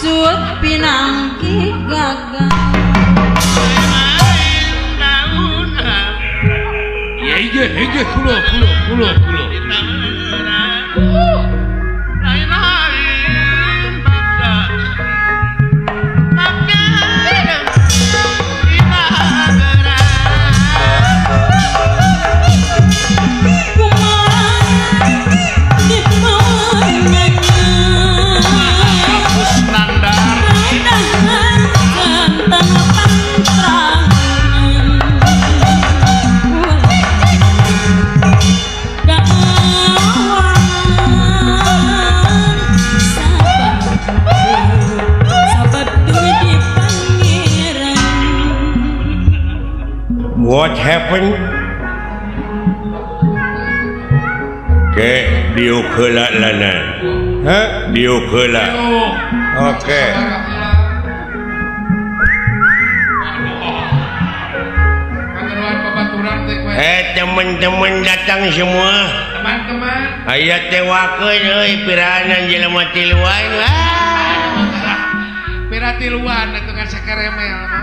Maksud pinangki gagal. Ya iya iya kulo kulo kulo kulo. What happened? Ke diuk heula lana. Hah? Diuk heula. Oke. Teman-teman datang semua. Teman-teman. Aya teh wakeun euy pirahanan jelema tiluan. Pira tiluan atuh kan sakeremel mah.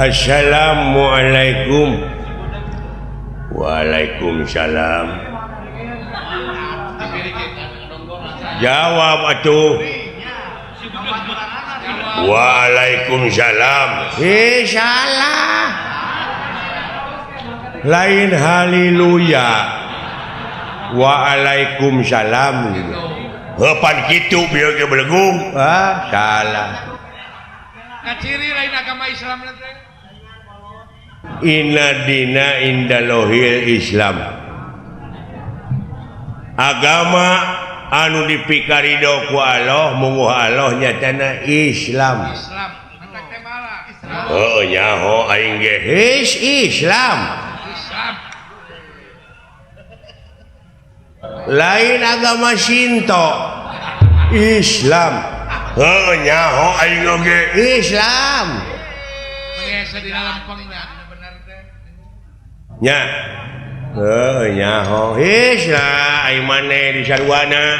Assalamualaikum. Waalaikumsalam. Jawab atuh. Waalaikumsalam. Salah. Lain haleluya. Waalaikumsalam gitu. Heupan kitu bieu ge belegung. Ah, salah. Kaciri lain agama Islam teh. Inna dina indalohil Islam. Agama anu dipikarido ku Allah munguh Allah nyatana Islam. Islam. Heuh nyaho aing ge his Islam. Islam. Lain agama Shinto. Islam. Heuh nyaho aing oge Islam. Nya. Heuh nyaho Islam aing maneh di sarwana.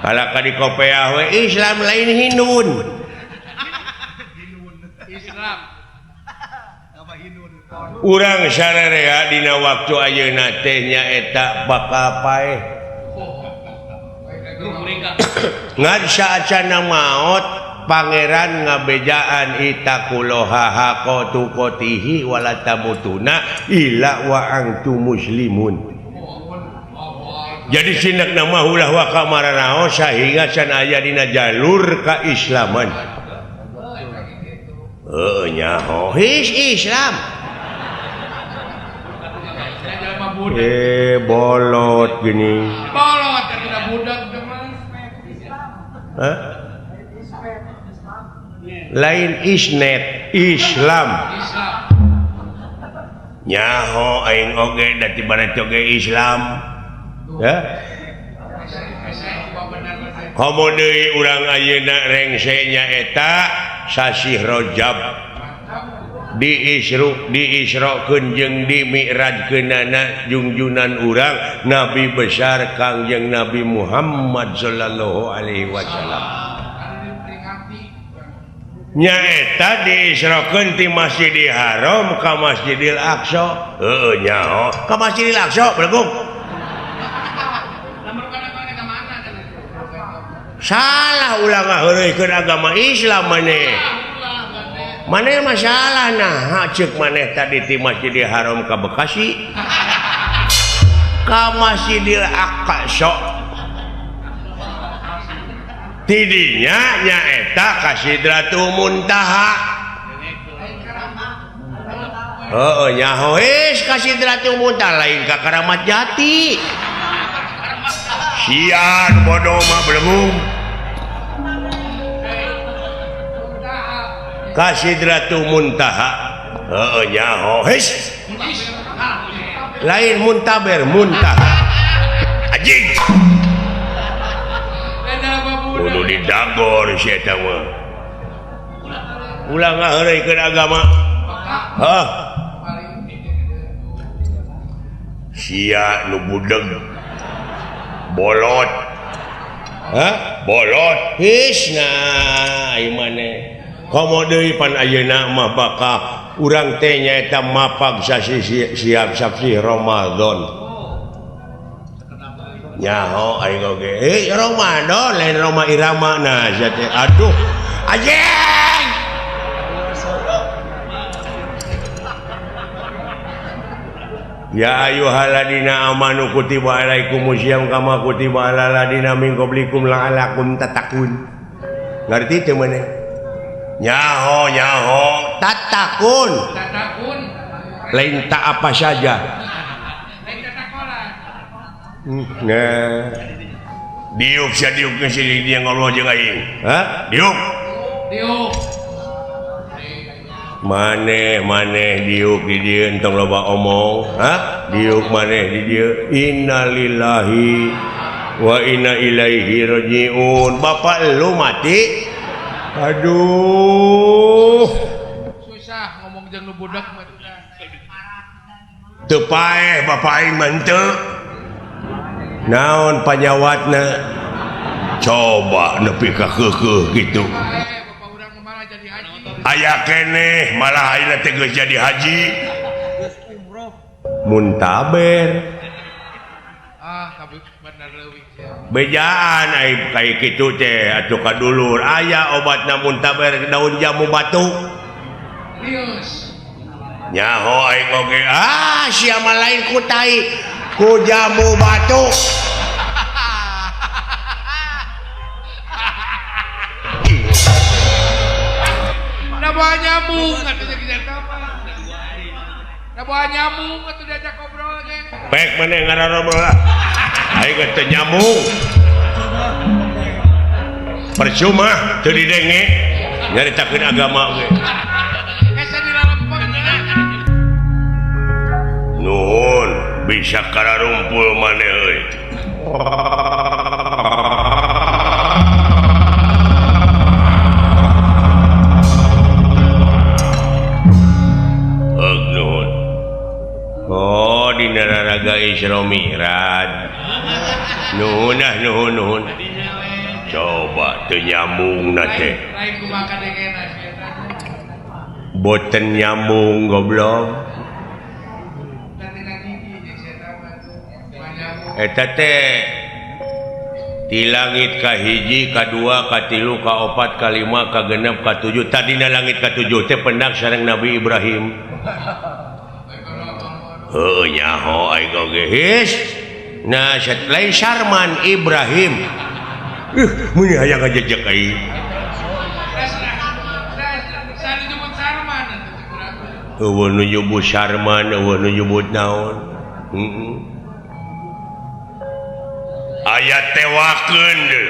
Kalaka di kopeah we Islam lain Hindun. Islam. Urang sararea dina waktu ayeuna teh nyaeta bakal paeh. Ngan saacana maot pangeran ngabejaan itaqullaha haqqa tuqatihi wala tamutuna illa wa antum muslimun. Jadi sinak nama ulah wa kamaranaos sahingga can aya dina jalur kaislaman. Heuh nyaho his Islam. Bolot gini. Bolot tidak budak teman. Hah? Lain isnet Islam. Nyaho aing oge da ti barat oge Islam. Ya. Komo deui urang ayeuna rengse nyaeta sasih Rajab. Diisru diisrokeun jeung dimi'rajkeunana jungjunan urang Nabi besar Kangjeng Nabi Muhammad sallallahu alaihi wasallam. Nyaeta diisrokeun ti Masjidil Haram ka Masjidil Aqsa. Heueuh nyaho ka Masjidil Aqsa belegug. Salah ulah ngaheureuykeun agama Islam maneh. Maneh masalah nah ceuk maneh tadi ti Masjidil Haram ka Bekasi ka Masjidil Aqsa. Tidinya nyaeta ka Sidratul Muntaha. Heeh nyaho geus ka Sidratul Muntaha lain ka Karamat Jati. Sian bodoh mah belum. Ka Sidratul Muntaha. Heeh nyaho geus. Lain muntaber muntaha. Anjing. Kudu didagor si eta mah. Ulah ngaheureuykeun agama. Hah. Sia nu budeg. Bolot. Hah? Bolot. His nah ieu maneh. Komo deui pan ayeuna mah bakal urang teh nyaeta mapag sasi siap sasi Ramadan. Nyaho aing oge. Eh Ramadan lain Roma Irama nah sia teh. Aduh. Anjing. Ya ayyuhalladzina amanu kutiba alaikumusiyam kama kutiba alal ladzina min qablikum la'allakum tattaqun. Ngarti teu maneh? Nyaho nyaho tattaqun. Tattaqun. Lain tak apa saja. Lain tatakola. Nah. Diuk sia diuk geus dia ngobrol jeung aing. Hah? Diuk. Diuk. Maneh maneh diuk di dieu entong loba omong. Hah? Diuk maneh di dieu. Innalillahi wa inna ilaihi rajiun. Bapak lu mati. Aduh. Susah ngomong jeung nu budak mah. Teu paeh bapak aing mah henteu. Naon panyawatna? Coba nepi ka keukeuh kitu. Aya keneh malah ayeuna teh geus jadi haji. Muntaber. Ah, tapi bener leuwih sia. Bejaan ai kaya kitu teh atuh ka dulur aya obatna muntaber daun jamu batu. Lius. Nyaho aing oge. Ah, sia mah lain ku tai ku jamu batu. Naboa nyambung atuh jeung eta mah. Naboa nyambung atuh diajak ngobrol ge. Pek maneh ngarobrol lah. Aing geus teu nyambung. Percuma teu didenge nyaritakeun agama ge. Hese dilalempeng. Nuhun bisa kararumpul maneh euy. Oh dina raraga Isra Mi'raj. Nuhun ah nuhun nuhun. Coba teu nyambungna teh. Lain kumaha kadengena sia teh. Boten nyambung goblok. Eta teh di langit ka hiji, ka dua, ka tilu, ka opat, ka lima, ka genep, ka tujuh. Tadina langit ka tujuh teh pendak sareng Nabi Ibrahim. Heuh nyaho aing oge his. Nah, lain Sarman Ibrahim. Mun hayang ngajejek aing. Eueuh nu nyebut Sarman, eueuh nu nyebut naon. Heeh. Aya tewakeun deui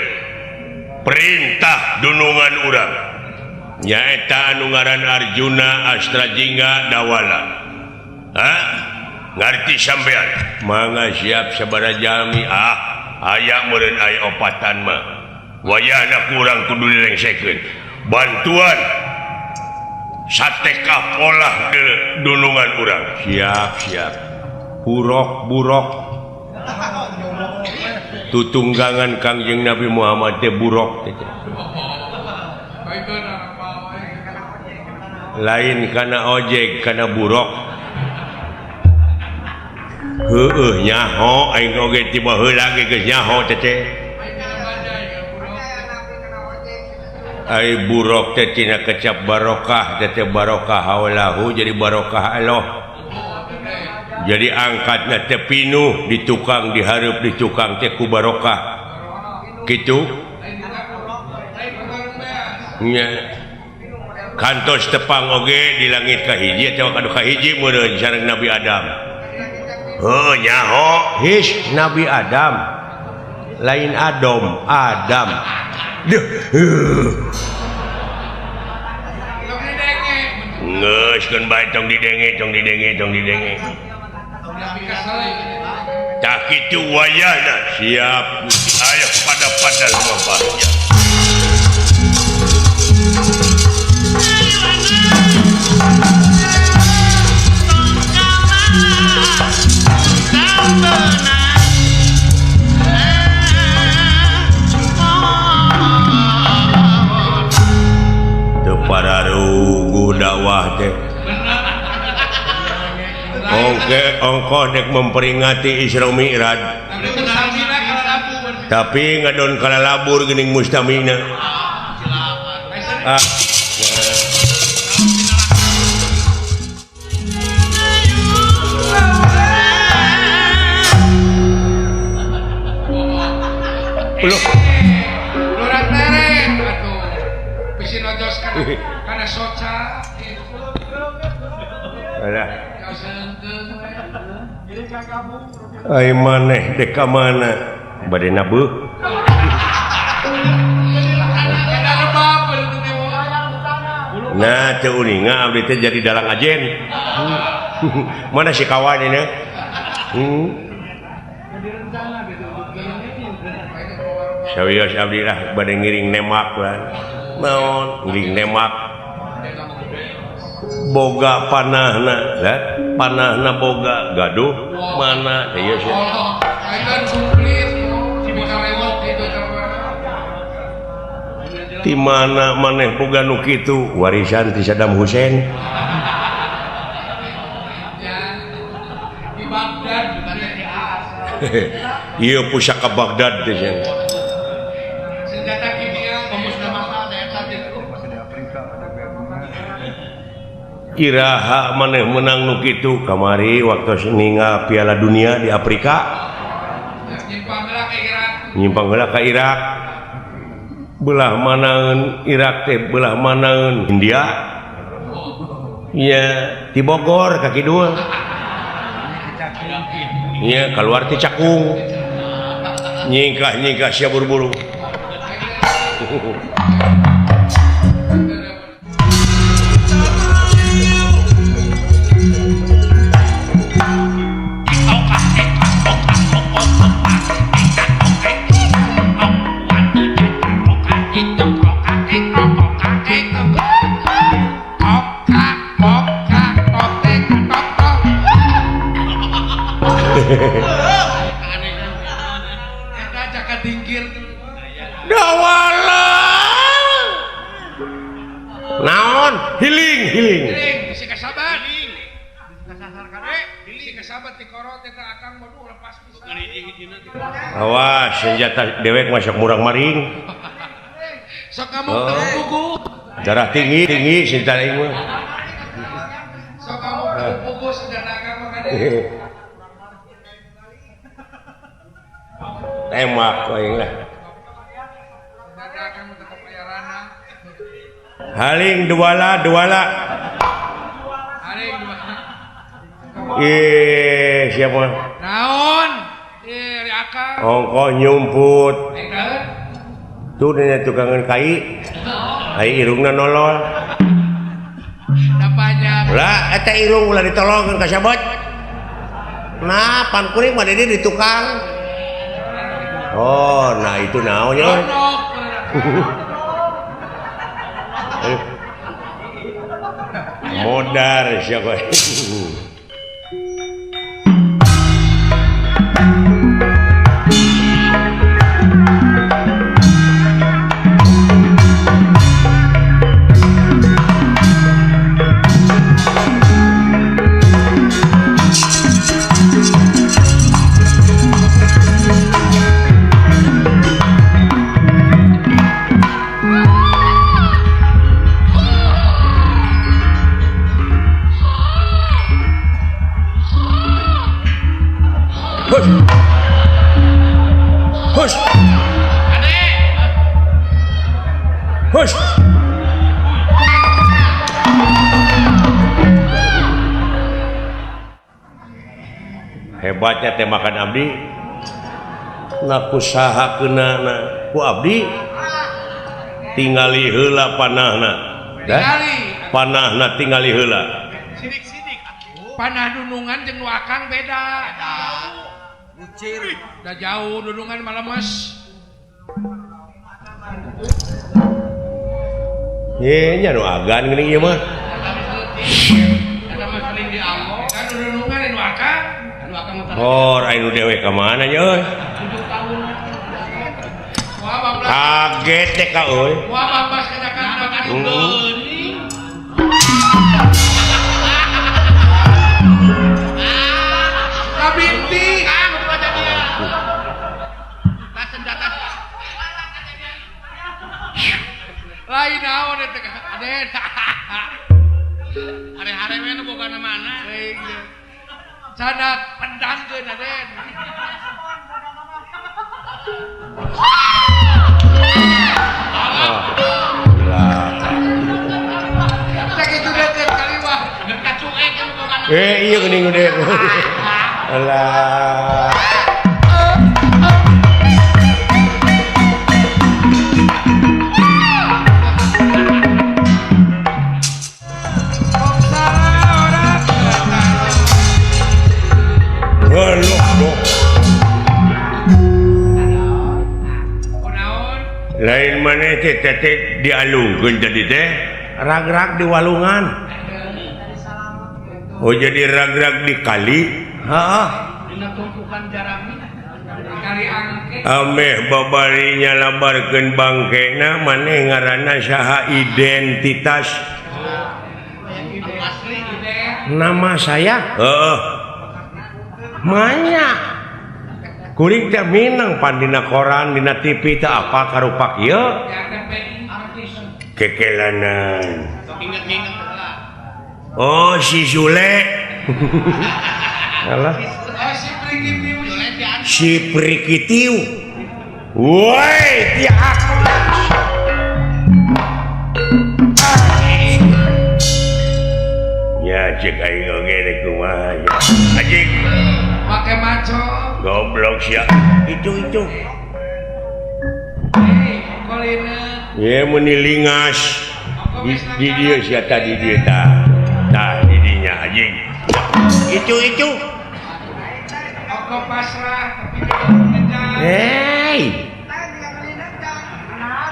perintah dunungan urang. Nyaeta anu ngaran Arjuna Astrajingga Dawala. Hah? Ngarti sampean? Mangga siap sabaraha jalmi ah aya meureun aya opatan mah. Wayahna kurang kudu dilengsekeun. Bantuan sateka polah ke dunungan urang. Siap siap. Burok burok. Tutunggangan Kangjeng Nabi Muhammad teh burok teh. Lain kana ojek kana burok. Heueuh nyaho aing oge ti baheula ge geus nyaho teh teh. Ai burok teh tina kecap barokah teh teh barokah haulahu jadi barokah Allah. Jadi angkatna teh pinuh di tukang dihareup di tukang teh ku barokah. Kitu nya kantos tepang oge di langit kahiji atawa kadu kahiji meureun sareng Nabi Adam. Heuh nyaho his Nabi Adam lain Adam Adam. Duh. Geus keun bae tong didenge tong didenge tong didenge. Tak kitu wayahna siap ayo pada-pada lumampahnya. Teu pararugu dakwah teh. Ongke ongkoh dek memperingati Isra Mi'raj. Tapi ngadon kalalabur geuning mustamina. Ah. Loh. Lurah tereng atuh. Bisi nojos kana soca. Alah. Ai maneh dek ka mana? Bade nabeuh. Nah, teu uninga abdi teh jadi dalang ajen. Mana si kawan ini? Sawios abdi lah bade ngiring nemak lah. Naon ngiring nemak. Boga panahna, lah panahna boga gaduh mana ieu sih. Di mana maneh boga nu kitu warisan ti Saddam Hussein. Ieu pusaka Baghdad teh. Senjata kimia pemusnah massal eta teh. Iraha maneh menang nu kitu kamari waktu ningal Piala Dunia di Afrika. Nyimpang heula ka Irak. Belah manaeun Irak teh belah manaeun India. Nya di Bogor ka kidul. Nya kaluar ti Cakung. Nyingkah-nyingkah sia buru-buru. Dawala naon healing healing bisi kasabat bisi kasabat ti korot eta akang waduh lepas pisan. Awas senjata dewek masuk murang maring sok kamu terpugu darah tinggi tinggi senjata aing mah sok kamu terpugu senjata akang mah kade tembak aing lah. Haling duala duala. Haling duala. Eh siapa? Naon? Eh ari akang. Ongkoh nyumput. Tuh dina tukangan kai. Ai irungna nolol. Da panjang. Lah eta irung ulah ditolongkeun ka sabot. Nah, pan kuring mah di tukang. Oh, nah itu naon nya. Modar siapa? Hush. Hush. Hebatnya teh makan abdi. Ngaku saha keunana ku abdi. Tingali heula panahna. Panahna tingali heula. Sidik-sidik. Panah dunungan jeung nu akang beda. Bucir. Udah jauh dunungan malah mas. Ye nya nu agan geuning ieu mah. Eta mah sering di Allah. Kan dunungan nu akang. Nu akang mah. Hor aya nu dewe ka mana nya euy? Kaget teh ka euy. Wah babas kana kana geuning. Kabinti. Lain naon eta Aden. Hare-hare we nu boga mana. Canak pendangkeun Aden. Sakitu deukeut kaliwah kacuek nu boga. Eh ieu geuning gede. Alah. Lain mana teh teh dialungkeun tadi teh rag-rag di walungan. Oh jadi rag-rag di kali. Heeh. Dina tumpukan jarami kali angke. Ameh babari nyalabarkeun bangkena maneh ngaranna saha identitas. Nama saya? Heeh. Manya. Kuring teh minang pan dina koran dina TV teh apa karupak ieu kekelanan. Oh si Zule. Alah. Si Prikitiu. Woi tiak. Ya cek aing oge rek kumaha ya. Anjing. Make maco. Goblok sia. Itu. Hei, kolina. Ye meuni lingas. Di dieu sia tadi dieu tah. Tah di dinya anjing. Itu. Oko pasrah tapi nendang. Hei.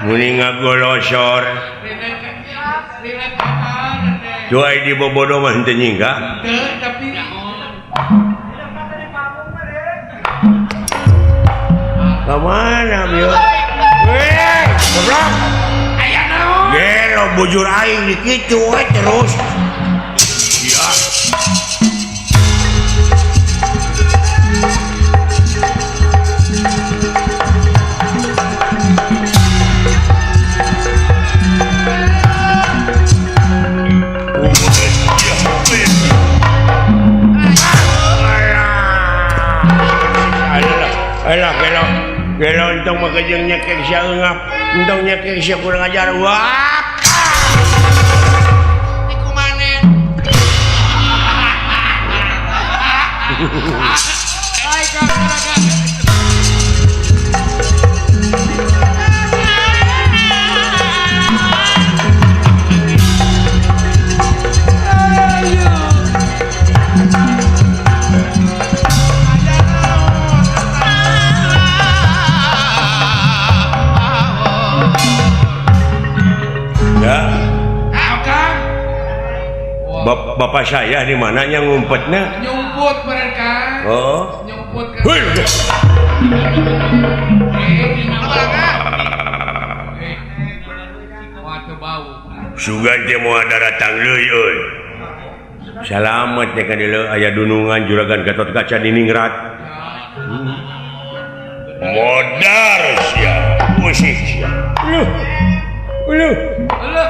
Muni ngagolosor. Cuai di bobodo mah henteu nyingkah. Teu tapi Kemana bieu? Weh, goblok. Aya naon? Gelo bujur aing di kitu we terus. Ya. Alah, gelo. Gelo entong mah jeung nyekek sia eungap, entong nyekek sia kurang ajar. Wah. Dikumanen. Ai ka. Ya. Kang. Bapak saya di mananya ngumpetnya? Nyumput mereka. Oh. Nyumput kan. Sugan teh moal daratang deui euy. Salamet teh ka dieu aya dunungan juragan Gatot Kaca diningrat. Modar sia, usik sia. Uluh. Uluh. Uluh.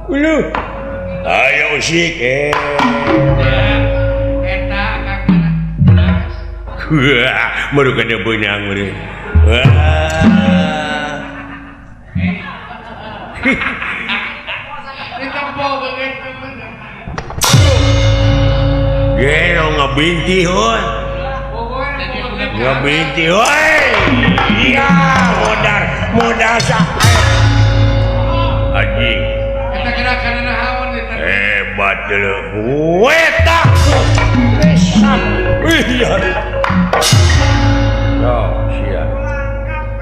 Uluh. Ayo usik eh. Eta Kang mana? Wah, baru kada beunang meureun. Wah. Gelo ngabinti heuy. Ngabinti heuy. Iya, modar, modar sa. Anjing. Eta gerakan naon eta? Hebat deuleu. Weta. Besan. Iya. Oh, sia.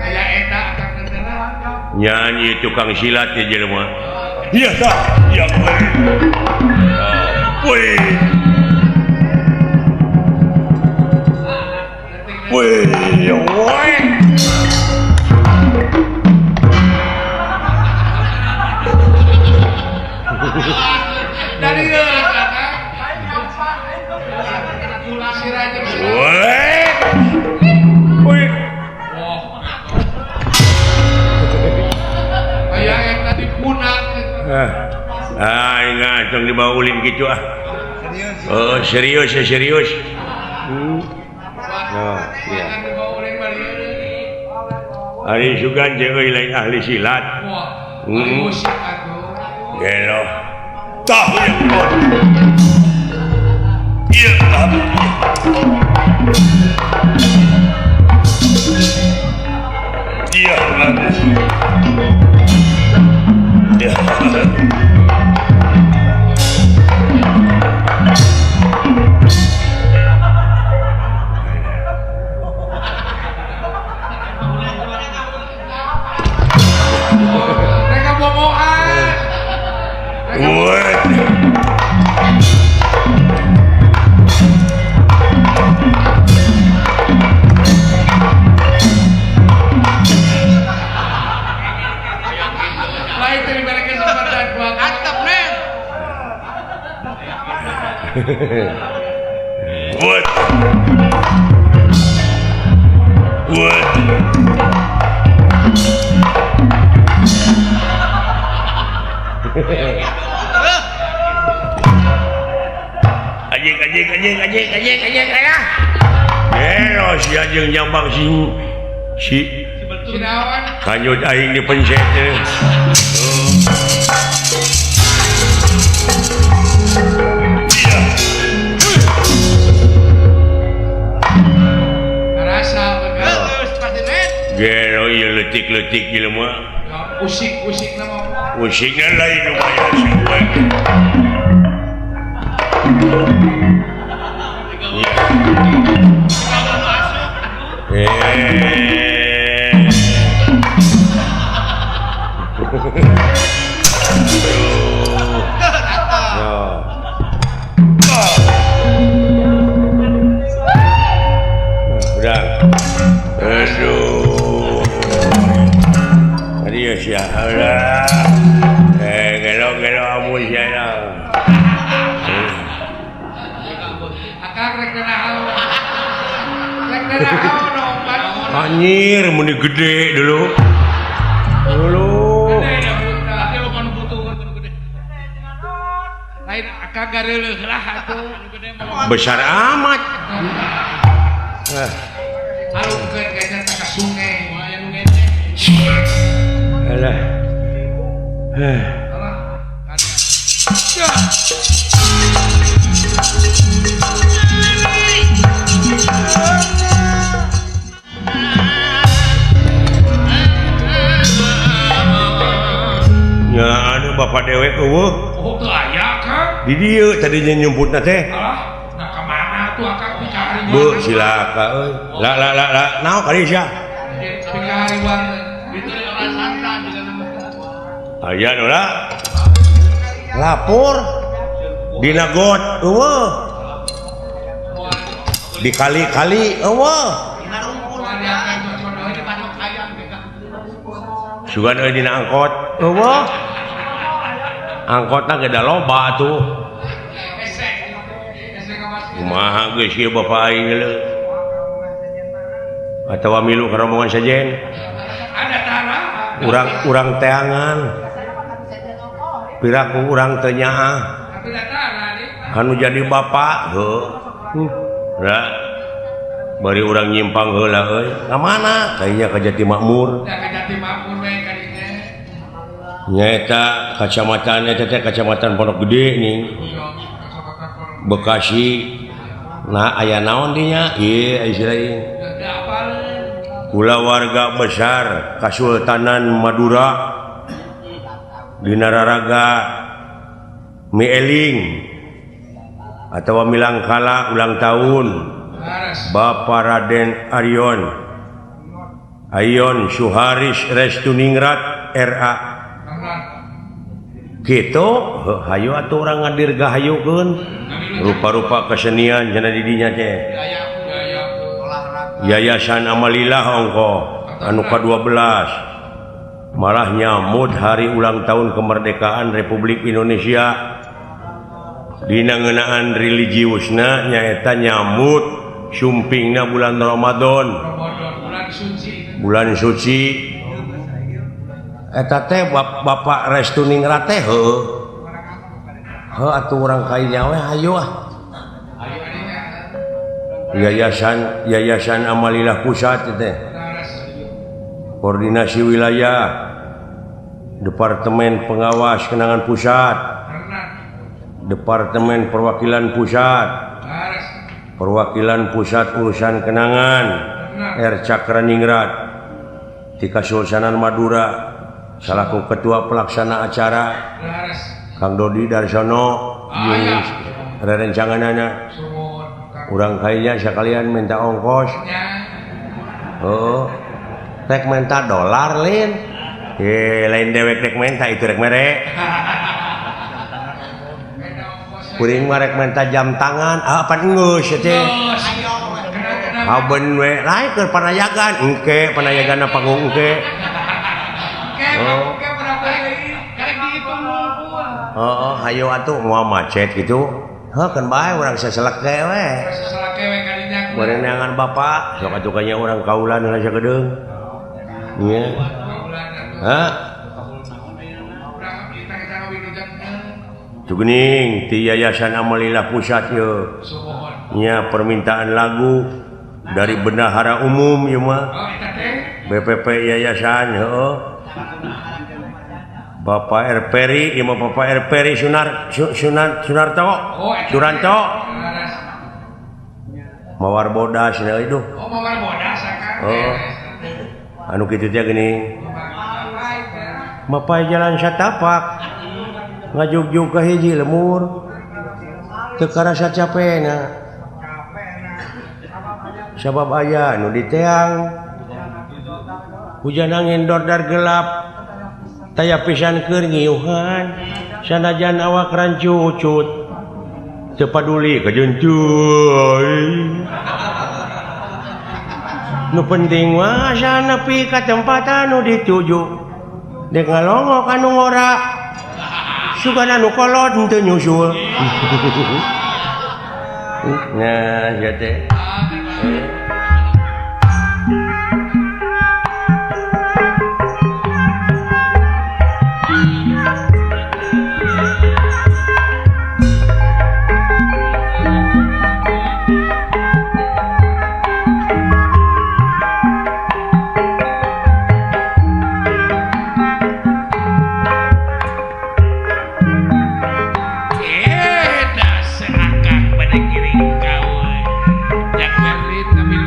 Aya eta akang teh. Nyanyi tukang silat ye jelema. Iya tah, iya woi. Woi, woi. Dari woi. Woi. Aya yang tadi punah. Ah, ingat tong dibawa ulin gitu ah. Oh, serius ya serius. Oh, iya. Ari sugan jeung euy lain ahli silat. Wah, musik atuh. Gelo. Tah ya. Iya. Iya. Iya. Mereka boboan. What? Lain dari mereka kesempatan buat atap men. What? What? Anjing anjing anjing anjing anjing anjing alah. Gelo sia jeung nyambang si si kanyut aing dipencet teh. Gelo ieu leutik-leutik jelema. Usik-usik nama. Usikna lain lumayan sih. Udah. Aduh. Serius ya. Udah. Gelo-gelo amun sia lah. Akang rek naon. Rek naon obat. Anjir, meni gede dulu. Dulu. Lain akang gareuleuh lah atuh. Besar amat. Alungkeun gajah ka sungai. Alah. Alah. Ya anu bapak dewek eueuh. Oh teu aya Kang. Di dieu tadinya nyumputna teh. Alah, nah ka mana tuh akang picahariwang. Bu silaka euy. La la la la naon kali sia? Picahariwang. Itu di orang santan juga. Aya nu lah. Lapor dina got eueuh. Dikali-kali eueuh. Sugan euy dina angkot eueuh. Angkotna ge da loba atuh. Kumaha geus ieu bapa aing leuh. Atawa milu ka rombongan sejen. Urang-urang teangan. Piraku urang teu nyaah. Anu jadi bapak heuh. Ra bari urang nyimpang heula euy. Ka mana? Kayaknya ka Jati Makmur. Ka Jati Makmur we ka dinya. Nyaeta kacamatan eta teh kacamatan Pondok Gede nih. Bekasi. Nah aya naon dinya? Ieu ieu kulawarga besar Kasultanan Madura dina raraga mieling atawa milangkala ulang tahun Bapak Raden Arion Ayon Suharis Restuningrat RA gitu hayu atuh urang ngadirgahayukeun rupa-rupa kesenian cenah di dinya teh Yayasan Amalilah ongko anu ka-12 malah nyamud hari ulang tahun kemerdekaan Republik Indonesia dina ngeunaan religiusna nyaeta nyamud sumpingna bulan Ramadan bulan suci eta teh Bapak Restuningrat teh heuh heuh atuh urang ka dinya we hayu ah Yayasan Amalilah Pusat teh Koordinasi Wilayah Departemen Pengawas Kenangan Pusat Departemen Perwakilan Pusat Perwakilan Pusat Urusan Kenangan R. Cakraningrat di Kasultanan Madura salaku Ketua Pelaksana Acara Kang Dodi Darsono jeung rerencanganana urang kayaknya sekalian minta ongkos. Oh, rek minta dolar lin. Lain dewek rek minta itu rek mere. Kuring mah rek minta jam tangan, ah apa geus teh. Haben we lain keur panayagan, engke panayaganna panggung engke. Oh, oh, hayo atuh moal macet gitu. Heuh keun bae urang saselek we. Saselek we ka dinya. Barenangan bapak, sok atuh kanya urang kaulan heula sakedeung. Nya. Hah? Tuh geuning ti Yayasan Amalilah Pusat yeuh. Nya permintaan lagu dari Bendahara Umum ieu mah. BPP Yayasan heuh. Bapak R. Peri, ieu mah Bapak R. Peri Sunarto. Suranto. Mawar bodas cenah ieu. Oh, mawar bodas akang. Oh. Anu kitu teh geuning. Mapai jalan satapak. Ngajugjug ka hiji lemur. Teu karasa capena. Sabab aya nu diteang. Hujan angin dordar gelap. Taya pisan keur ngiuhan sanajan awak rancucut teu paduli kajencuy nu penting mah asa nepi ka tempat anu dituju dek ngalongok anu ngora sugan anu kolot henteu nyusul. Nah sia teh. Seakang pada giring kau. Jak Berlin.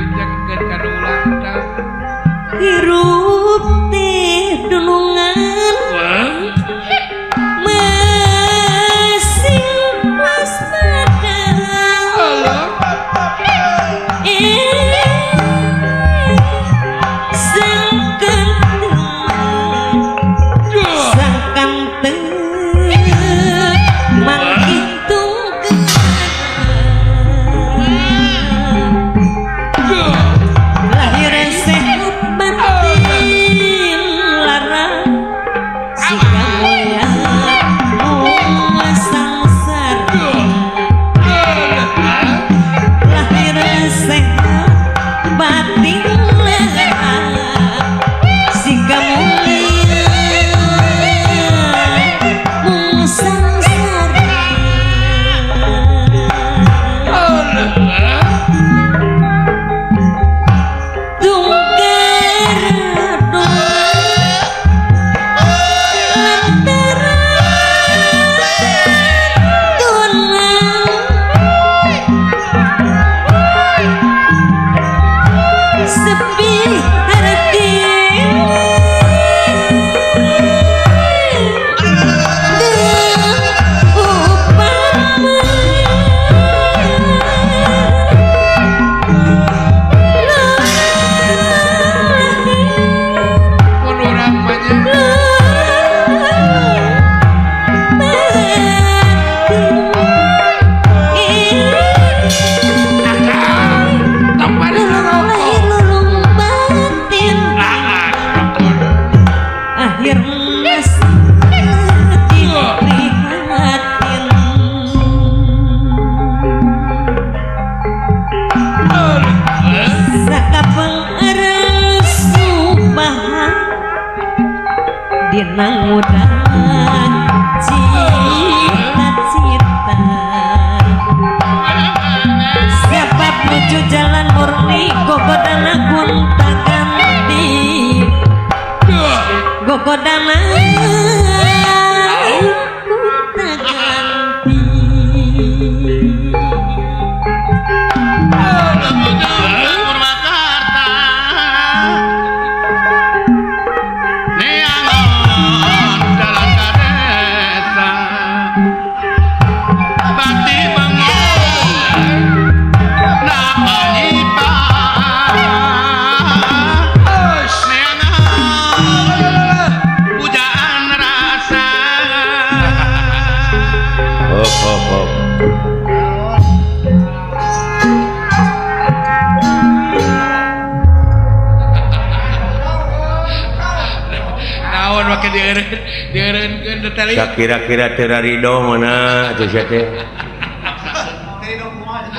Dieureunkeun teh Sakira-kira teu rarido mana atuh sia teh.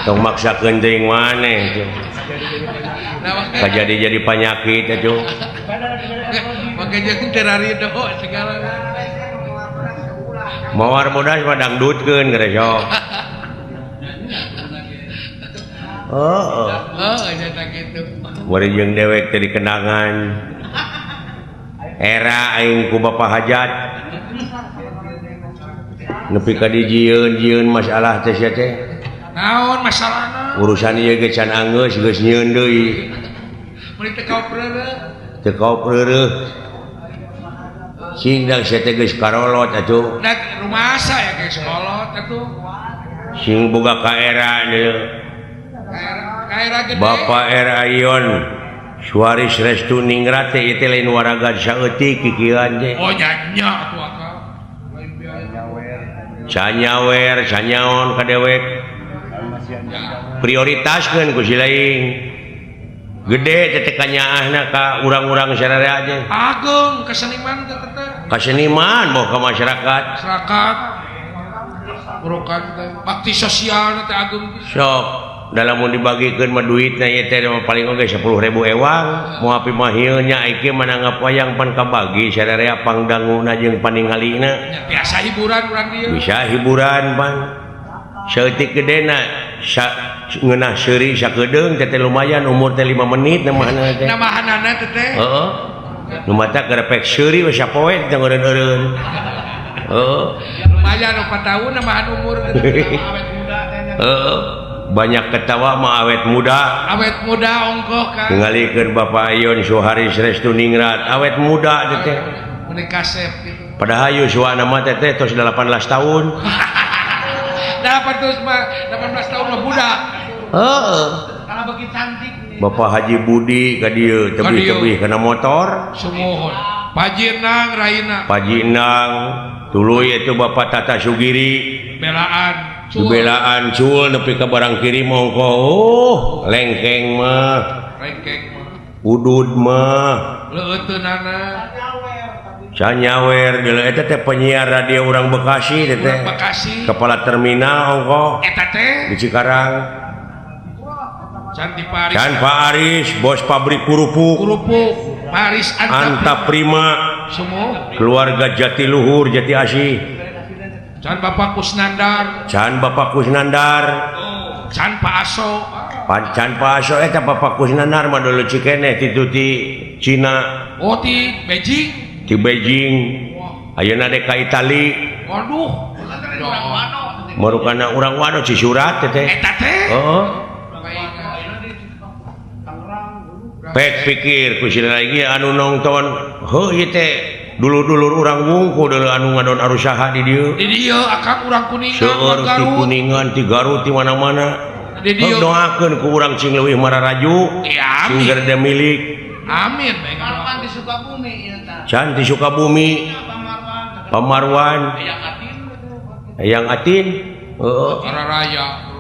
Tong maksakeun teuing maneh atuh. Kajadi jadi panyakit atuh. Make jeung teu rarido segala. Mawar bodas mah dangdutkeun geura sok. Oh, oh, nya kitu. Bari jeung dewek teh dikenangan. Era aing ku Bapak Hajat. Nepi ka dijieun-jieun masalah teh sia teh. Naon masalahna? Urusan ieu ge can anggeus geus nyieun deui. Meuni teu kaopreureuh. Teu kaopreureuh. Sing da sia teh geus karolot atuh. Da rumasa ya geus kolot atuh. Sing boga ka era deui. Kaera gede. Bapak R. Ayon Suaris Restu Ningrat teh ieu teh lain waraga saeutik kikieuan teh. Oh nya nya atuh akang. Lain biaya. Canyawer, canyaon ka dewek. Prioritaskeun ku si lain. Gede teh teh kanyaahna ka urang-urang sararea teh. Ageung kaseniman teh teh. Kaseniman boh ka masyarakat. Masyarakat. Urukan teh bakti sosial teh ageung. Sok dalam mau dibagikan mah duitna ieu teh paling oge 10.000 ewang moal pimahieun nya ieu mah nanggap wayang pan kabagi sararea pangdanguna jeung paningalina biasa hiburan urang dieu bisa hiburan pan saeutik gedena ngeunah seuri sakedeung teh lumayan umur teh 5 menit namahanana teh namahanana teh teh heeh nu mata garepek seuri we sapoe teh ngeureun-eureun heeh lumayan 4 tahun namahan umur awet muda teh heeh banyak ketawa mah awet muda awet muda ongkoh kan ngalikeun Bapak Ayon Suharis Restu Ningrat awet muda teh teh meuni kasep gitu padahal yuswana mah teh teh tos 18 tahun 18 tahun mah budak heeh kana beuki cantik Bapak Haji Budi ka dieu tebih-tebih kana motor sumuhun Pajinang Raina Pajinang tuluy itu Bapak Tata Sugiri belaan belaan cul nepi ka barang kiri mongko oh lengkeng mah lengkeng mah udud mah leuteunana canyawer deuleu eta teh penyiar radio urang Bekasi teh teh Bekasi kepala terminal ongko eta teh di Cikarang Can di Paris Can Pak Aris bos pabrik kerupuk kerupuk Paris Anta Prima semua keluarga Jatiluhur Jati Asih Can Bapak Kusnandar Can Bapak Kusnandar Can Pak Aso Can Pak Aso eta Bapak Kusnandar mah dulu cikeneh ti ti Cina oh ti Beijing ti Beijing ayeuna dek ka Itali waduh marukana urang wano Cisurat teh teh eta teh heeh pek pikir ku sila lagi anu nongton heuh ieu teh dulur-dulur urang wungku dulu anu ngadon arusaha di dieu di dieu akang urang Kuningan seueur ti Kuningan ti Garut ti mana-mana di dieu doakeun ku urang sing leuwih mararaju sing gerde milik amin Marwan di Sukabumi ieu tah can di Sukabumi Pamarwan Eyang Atin heeh Raya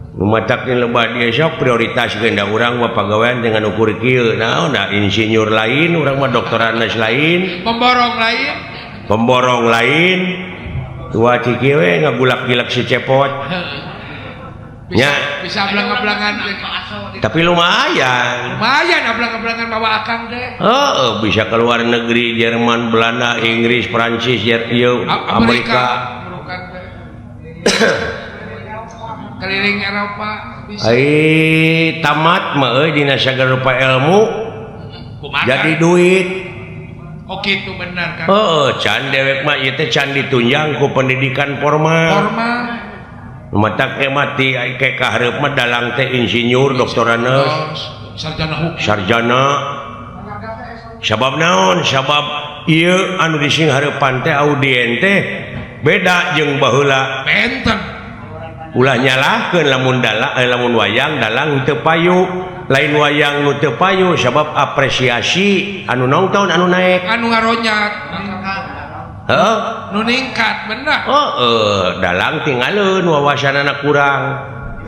nu matakna lebah dia sok prioritas da urang mah pagawean dengan ukur kieu naon da insinyur lain urang mah doktoranes lain pemborong lain tua ciki we ngagulak-gilak si cepot bisa, bisa ablang-ablangan tapi lumayan lumayan ablang-ablangan bawa akang deh heeh bisa keluar negeri Jerman Belanda Inggris Prancis Amerika keliling Eropa bisa. Ai tamat mah euy dina sagala rupa ilmu kumaha jadi duit oh kitu bener kan heeh can dewek mah ieu teh can ditunjang ku pendidikan formal formal matak teh mati ai ke kahareup mah dalang teh insinyur doktoranes sarjana hukum sarjana sabab naon sabab ieu anu dising hareupan teh audien teh beda jeung baheula benten ulah nyalahkeun lamun dalang lamun wayang dalang teu payu lain wayang nu teu payu sabab apresiasi anu nongton anu naek anu ngaronyat heeh nu ningkat bener heeh dalang tinggalun wawasanana kurang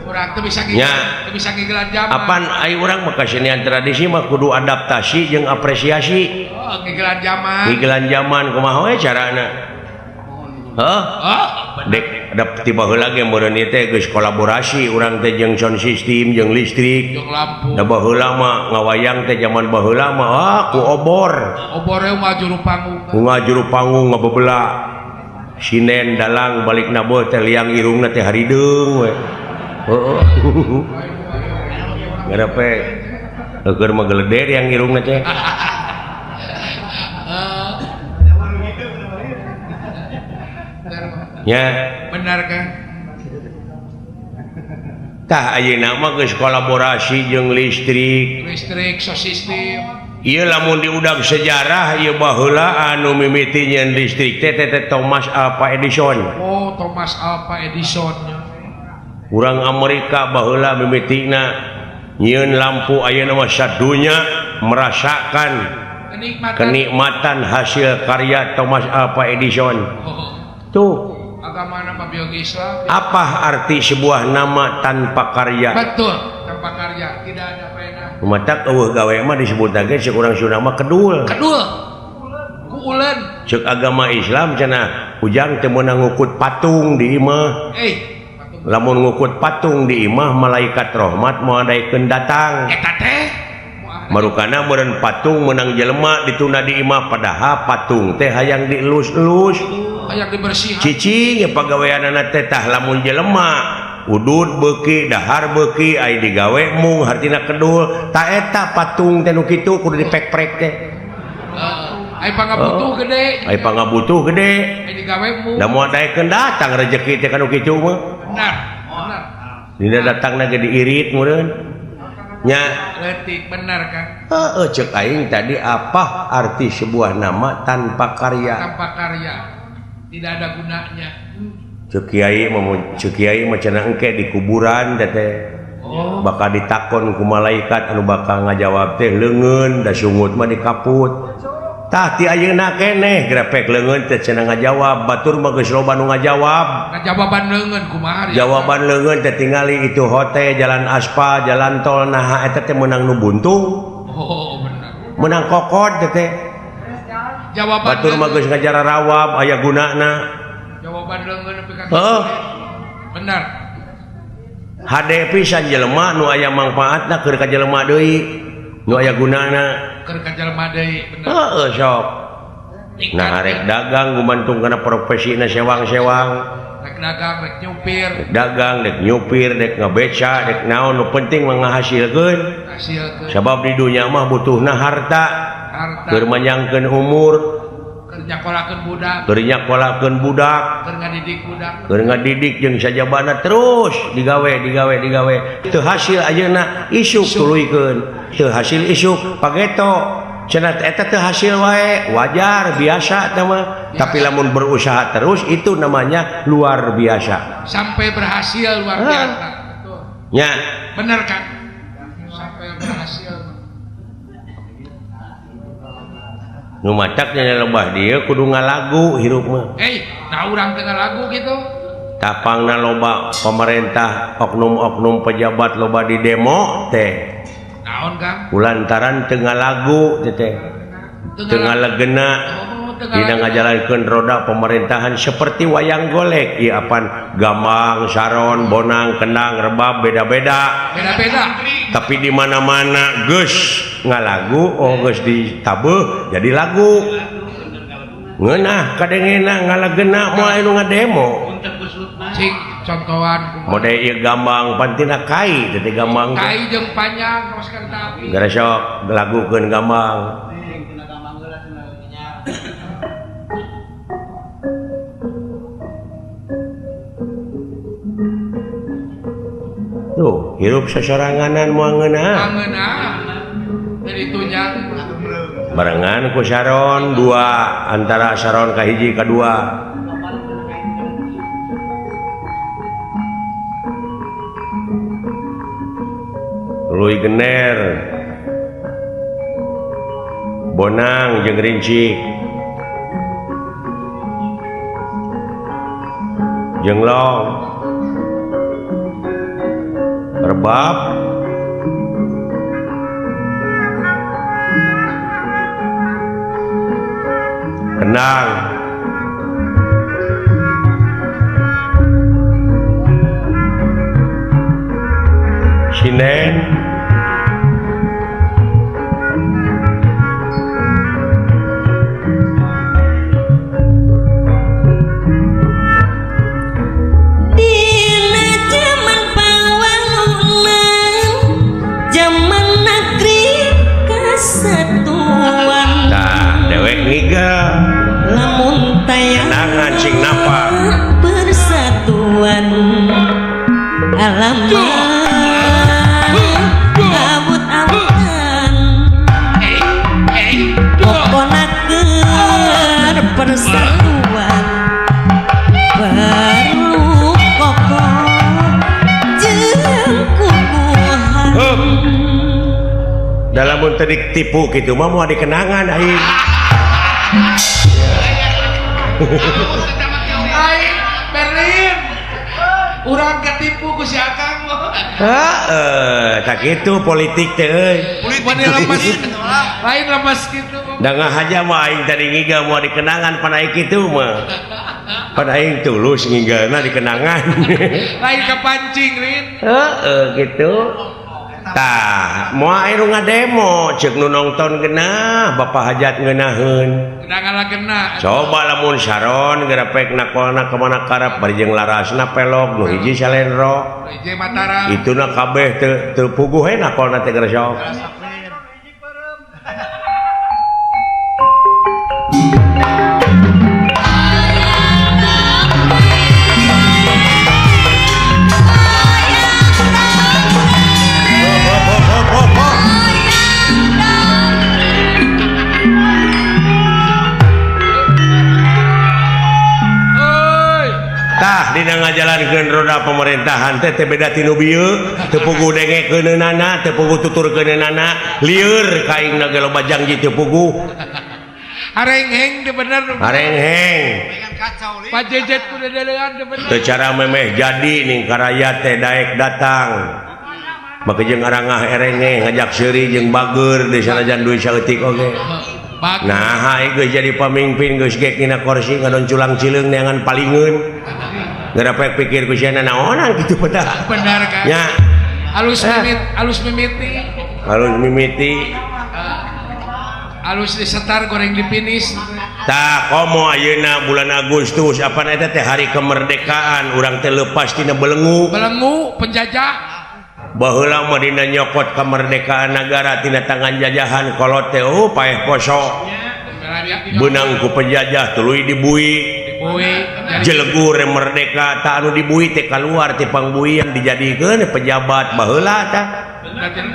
urang teu bisa teu bisa ngigelan jaman apan ai urang mah kasenian tradisi mah kudu adaptasi jeung apresiasi Ngigelan zaman. Ngigelan zaman kumaha we carana? Hah? Dek da ti baheula ge meureun ieu teh geus kolaborasi urang teh jeung sound system jeung listrik. Jeung lampu. Da baheula mah ngawayang teh zaman baheula mah ah ku obor. Obor we ngajuru panggung. Ngajuru panggung ngabebela. Sinen dalang balik naboh teh liang irungna teh harideung we. Heeh. Ngarepe keur mah geleder yang irungna teh. Ya, benar kan? Tah ayeuna mah geus kolaborasi jeung listrik. Listrik sound system. Ieu lamun diudag sejarah ieu baheula anu mimiti nyeun listrik teh teh Thomas Alva Edison. Oh, Thomas Alva Edison. Urang Amerika baheula mimitina nyieun lampu ayeuna mah sadunya merasakan kenikmatan hasil karya Thomas Alva Edison. Oh. Tuh. Agama nama biologi Islam. Apa arti sebuah nama tanpa karya? Betul, tanpa karya tidak ada faedah. Matak eueuh gawe mah disebut lagi cek urang Sunda mah kedul. Kedul. Kuulen. Cek agama Islam cenah ujang teu meunang ngukut patung di imah. Lamun ngukut patung di imah malaikat rahmat moal daekeun datang. Eta teh marukana meureun patung meunang jelema ditunda di imah padahal patung teh hayang dielus-elus. Hayang dibersihan. Cicing pagaweanana teh tah lamun jelema udud beuki dahar beuki ai digawe mung hartina kedul ta eta patung teh nu kitu kudu dipek-prek teh. Ai pangabutuh gede. Ai pangabutuh gede. Ai digawe mung. Da moal daekeun datang rezeki teh kanu kitu mah. Benar. Benar. Dina datangna ge diirit meureun. Nya leutik benar kan? Heeh ceuk aing tadi apa arti sebuah nama tanpa karya? Tanpa karya. Tidak ada gunanya. Ceuk kiai mah ceuk kiai mah cenah engke di kuburan teh. Oh. Bakal ditakon ku malaikat anu bakal ngajawab teh leungeun da sungut mah dikaput. Tah ti ayeuna keneh grepek leungeun teh cenah ngajawab batur mah geus loba nu ngajawab. Ngajawaban leungeun kumaha? Jawaban leungeun teh tingali itu hotel, jalan aspal, jalan tol naha eta teh meunang nu buntung. Oh, bener. Meunang kokod teh teh. Jawaban batur mah geus ngajarawab aya gunana. Jawaban leungeun nepi ka heuh. Bener. Hade pisan jelema nu aya mangfaatna keur ka jelema deui. Nu aya gunana keur ka jelema deui bener. Heeh sok. Nah rek dagang gumantung kana profesina sewang-sewang. Rek dagang rek nyupir. Rek dagang rek nyupir rek ngabeca rek naon nu penting mah ngahasilkeun. Hasilkeun. Sabab di dunya mah butuhna harta. Harta. Keur manyangkeun umur, keur nyakolakeun budak, keur nyakolakeun budak, keur ngadidik budak, keur ngadidik jeung sajabana terus digawe digawe digawe. Teu hasil ayeuna isuk tuluykeun, teu hasil isuk pageto. Cenah eta teu hasil wae, wajar biasa teh mah. Tapi lamun berusaha terus itu namanya luar biasa. Sampai berhasil luar biasa. Betul. Nya. Bener kan? Sampai berhasil. Nu mataknya lebah dia kudu ngalagu hirup mah. Nah urang teu ngalagu gitu. Tapangna loba pemerintah oknum-oknum pejabat loba di demo teh. Naon Kang? Kulantaran teu ngalagu teh teh. Teu ngalegena. Dina ngajalankeun roda pemerintahan seperti wayang golek ieu apan gambang, saron, bonang, kendang, rebab beda-beda. Beda-beda. Tapi di mana-mana geus ngalagu, oh geus ditabeuh jadi lagu. Ngeunah kadengena ngalegena moal anu ngademo. Cing contohan mode ieu gambang pantina kai teh gambang. Kai jeung panjang kawas kereta api. Gara sok lagukeun gambang. Tuh, hirup sesoranganan moal ngeunah. Ngeunah. Dari tunjang barengan ku saron dua antara saron ka hiji ka dua. Tuluy gener. Bonang jeung rincik. Jeung long. Rebab. Kenang. Sinen Dina jaman pawalunan, jaman negeri kesatuan. Tah dewek ngiga lamun tayang kenangan sing napak persatuan alam abut-abutan pokona keur persatuan perlu kokoh jeung kukuhan. Dalam mun teu ditipu kitu mah moal dikenangan aing. Aing Berlin. Urang ketipu ku si Akang mah. Heeh, tak kitu politik teh euy. Mane lemes. Lain lemes kitu. Da ngahaja mah aing tadi ngiga moal dikenangan pan aing kitu mah. Pan aing tulus ngigalna dikenangan. Lain kepancing Rin. Heeh kitu. Tah, moal aya nu ngademo ceuk nu nongton geunah Bapak Hajat ngeunaheun. Kenangan gena. Coba lamun saron gerepek nakolna ka mana karep bari jeung larasna pelog nu hiji salendro. Hiji Mataram. Ituna kabeh teu puguh we nakolna teh geresok. Tah dina ngajalankeun roda pemerintahan teh teu beda ti nu bieu, teu puguh dengekeunana, teu puguh tuturkeunana, lieur ka aingna ge loba janji teu puguh. Harengheng teu bener. Harengheng. Pajejet ku dedelean teu bener. Teu cara memeh jadi ning karayat teh daek datang. Make jeung arangah erengeh ngajak seuri jeung bager di sanajan duit saeutik oge. Nah, geus jadi pamimpin geus gek dina kursi ngadon culang cileung neangan palingeun. Ngarepek pikir ku sia naonan kitu pedah. Benar kan? Nya. Alus mimit, alus mimiti. Alus mimiti. Alus disetar goreng dipinis. Tah komo ayeuna bulan Agustus apan eta teh hari kemerdekaan urang teh leupas tina belenggu. Belenggu penjajah. Baheula mah dina nyokot kemerdekaan nagara tina tangan jajahan kolot teh oh paeh poso. Beunang ku penjajah tuluy dibui. Jelegur merdeka tak anu dibui teh kaluar ti pangbuian dijadikeun pejabat baheula tah.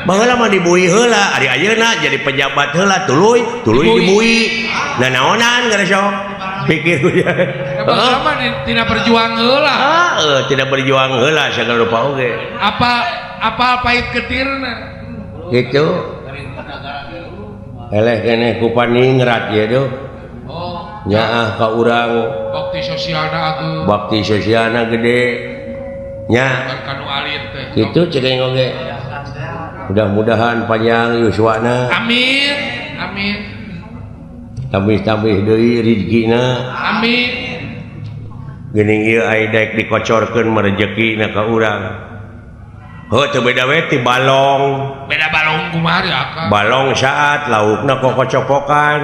Baheula mah dibui heula ari ayeuna jadi pejabat heula tuluy tuluy dibui. Nah naonan geus sok pikir ku ya. Baheula mah tina berjuang heula. Heeh, tidak berjuang heula sagala rupa oge. Apa apa pahit ketirna gitu. Eleh keneh ku paningrat ye duh. Nyaah ka urang bakti sosialna ageung. Bakti sosialna gede nya. Kanu alit teh. Kitu cek oge. Mudah-mudahan panjang yuswana. Amin. Amin. Tambih-tambih deui rezekina. Amin. Geuning ieu ai daek dikocorkeun mah rejekina ka urang. Heuh teu beda we ti balong. Beda balong kumaha ya Akang? Balong saat laukna kokocopokan.